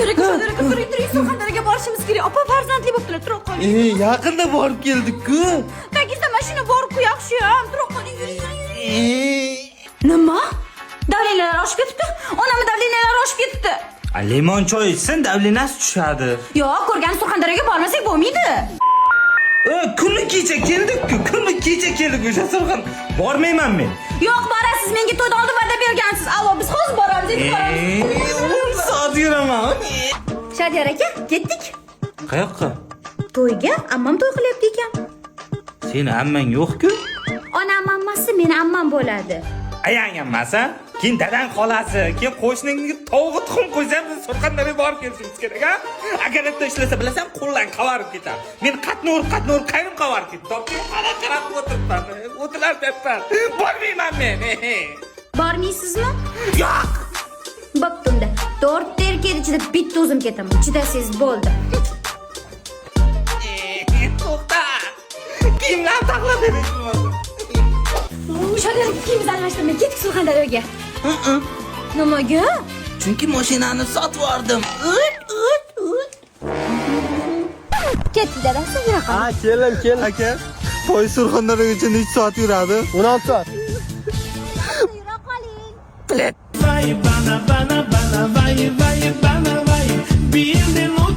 Shodiyor aka, Shodiyor aka, turing, turing, Surxondaryoga borishimiz kerak. Opa farzandli bo'libdilar, tura qoling. E, yaqinda borib keldik-ku. Tagingizda mashina bor-ku, yaxshiyam. Tura qoling, yuring, yuring, yuring. E, Nima? Давления lar oshib ketibdi. Onamni давления lari oshib ketibdi. A, limon choy ichsin, давления si tushadi. Yo'q, ko'rgani Surxondaryoga bormasak bo'lmaydi. E, kuni kecha keldik-ku, kuni kecha keldik o'sha Surxon. Bormayman men. Yo'q, borasiz. Menga to'yda oldin va'da bergansiz. Allo, biz hozir boramiz, endi boramiz. E, 10 soat yuraman. Shodiyor aka, ketdik. Qayoqqa? To'yga, ammam to'y qilyapti ekan. Seni ammang yo'q-ku. Onam ammasi meni ammam bo'ladi. Ayang ammasi, keyin dadang xolasi, keyin qo'shningga tovug'i tuxum qo'ysa, biz Surxondaryoga borib kelishimiz kerak, a? Agar erta ishlasa, bilasan, qo'llang qavarib ketadi. Men qatnor qatnor qayrim qavarib ketdi. Topib qarab qarab o'tiribman. O'tirib. Bormayman men. Bormaysizmi? Yo'q. Bo'pti unda. To'rtta erkak ichida bitta o'zim ketaman. Chidasangiz bo'ldi. To'xta. Kiyimlarni taxlab bering. Shodiyor aka, kiyimimizni almashtirmay ketdik Surxondaryoga. Nimaga? Chunki mashinani sotib yubordim. Ketdi dadasi, yura qol. Ha, keldim, keldim. Aka, poyezd Surxondaryogacha necha soat yuradi? 16 soat. Yura qoling. Vai, bana, bana, bana, vai, vai, bana, vai. Bir de noche.